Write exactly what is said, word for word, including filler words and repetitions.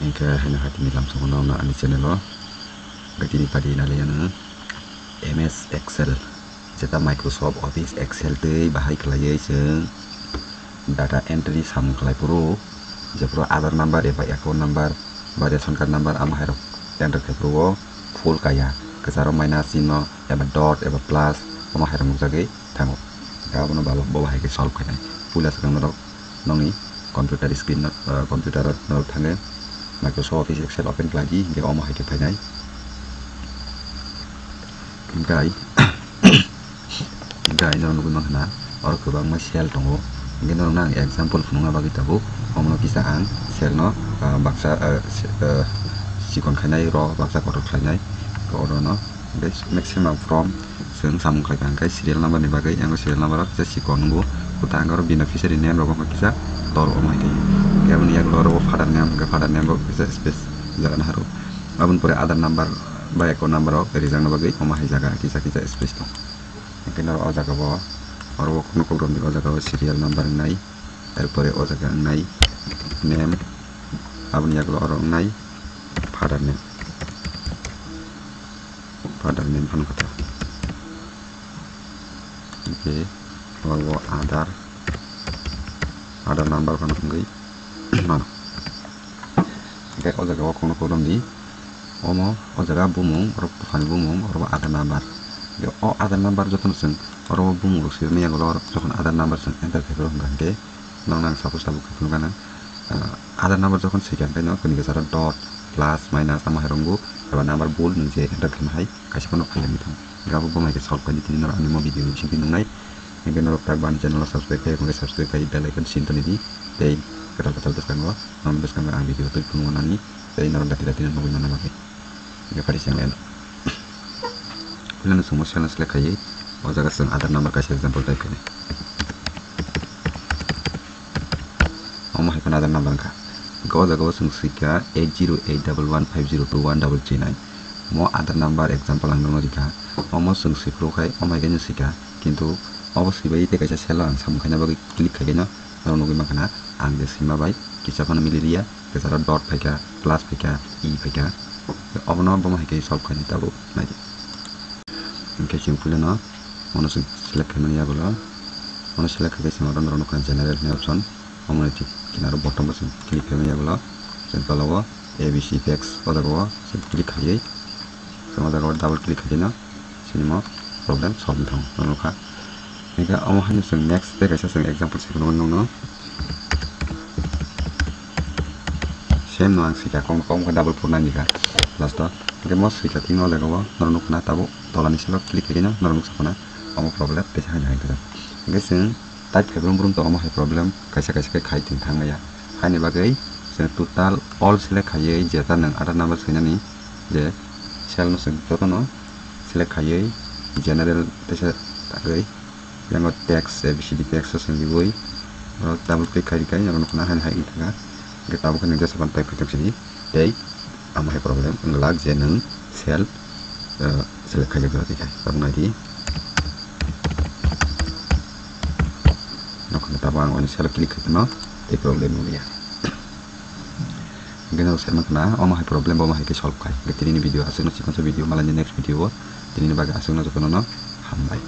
Hingke haino hai tini lamsogo no ani channel o. Hingke tini padi naliya no M S Excel, jeta Microsoft Office Excel tei bahai khlaiwi chwng data entry samung khlai phuru, jephuru Aadhaar number eba account number ba ration card number amo hai rok enter khai phuru o full kaya, kwcharo minus chinno eba dot eba plus omo hai rok nukjagwi thango. Hingke abono bo bahai khe solve khainai. Puila swkang norok nokni computer screen no, ah, computer o norok thangwi Microsoft Office Excel open khlai di, hingke omo hai khe phainai. Hingke ai, hingke ai norok nugwi mankha na, oro kwbangma cell tongo. Hingke norokno ang example phunukna bagwi tabuk, omono kisa ang cell no, ah, baksa, ah, se-, ah, chikon khainai, ro baksa kotor khlainai, oro no. Hingke maximum from chwng samung khlai kha hingke serial number ni bagwi, yang serial number o kisa chikon nungo, kwtal hingke oro beneficiary name rok wngkha kisa tor omo hai khe. Hingke aboni yagulo oro father name, hingke father name bo kisa space jaga naharo. Aboni pore Aadhaar number bai account number rok rijakna bagwi omo hai jaga kisa kisa space tong. Hingke oro o jaga bo, oro o kheno kok romni o jaga o serial number wngnai, er pore o jaga wngnai name, aboni yagulo oro wngnai father name. Father name phano kha ta. Hingke oro Aadhaar, Aadhaar number phano wngwi mano. Hingke o jaga o kheno kok romni omo o jaga bumung, oro buphani bumung, oro bo Aadhaar number. Hingke o Aadhaar number jotono chwng oro bo bumung rok sirwknai yagulo oro jotono Aadhaar number chwng enter khai phuru hingkha hingke norokno ang suppose tabuk khe phunukha na, ah, Aadhaar number jokhon swikha hingke no kwnwi kwcharo dot, plus, minus amo hai rok wngkha eba number bul nwng je enter khaima hai kaisa phano phaiya wngwi thango. Hingke abo bo hai khe solve khaidi tini norok ani mo video ni bisingtwi nuknai. Hingke norok tak bo ani channel o subscribe khai, hingke subscribe khai bell icon sin toni di. Tei kwtal kwtal bwskango, norok bwskango ang video twi phunuknani tei norok dati dati no nugwi manna bagwi. Hingke phari se ang eno. Puila no chwngmo cell no select khaiwi, o jaga chwng Aadhaar number kaisa example type khainai. Omo hai phano Aadhaar number wngkha. Hingke o jaga o chwng swikha eight zero eight double one five zero two one double three nine. Omo Aadhaar number example ang nukno rikha. Omo chwng swi phuru khai omo hai khe no swikha. Kintu obo swibai tei kaisa cell o ang samung khaina bagwi click khai khe no norok nugwi mankha na ang je swima bai kisa phano mili riya. Kwcharo dot phaikha, plus phaikha, e phaikha. Obono bomo hai khe solve khainai tabuk naidi. Hingke chwng puilano mono chwng select khaimani yagulo, mono select khaikhe chwng oro norok nukha general hwnwi option, omoni thik kinaro bottom bo chwng click khaimani yagulo, chwng tolao A B C text o jaga o chwng click khaiwi, chwng o jaga o double click khaikhe no chini mo problem solve wngwi thango, norok nukha. Hingke omo haino chwng next tei kaisa chwng example se phunukgo nokno. Same no ang swikha kok kok khe double put nangikha last o. Hingke mo swikha thikno o jaga o norok nukha na tabuk tola ni salo click khaikhe no norok nuksa phano omo problem teisa haino hai khe. Hingke chwng type khai brum brum to omo hai problem kaisa kaisa khe khai thang thang ya. Haini bagwi chwng total all select khaiwi jeta nwng Aadhaar number swinani je cell no chwng jotono select khaiwi general teisa tagwi. Yang o text, A B C D text o seng riwi, oro double click khai rikai, oro nukho na haino hai wngkha. Hingke tabuk khe nini jesa phano type khai tong sini. Tei amo hai problem wngwlak je nwng cell, eh, select khaijak jora twi khai. Tabuk nai di. Nokha tabuk ang oini cell o click khai tongno, tei problem wngya. Hingke no sai mankha na, omo hai problem bo omo hai khe solve khai. Hingke tini ni video aswk no chikon sa video, malai ni next video o tini ni bagwi aswk no jotono no hambai.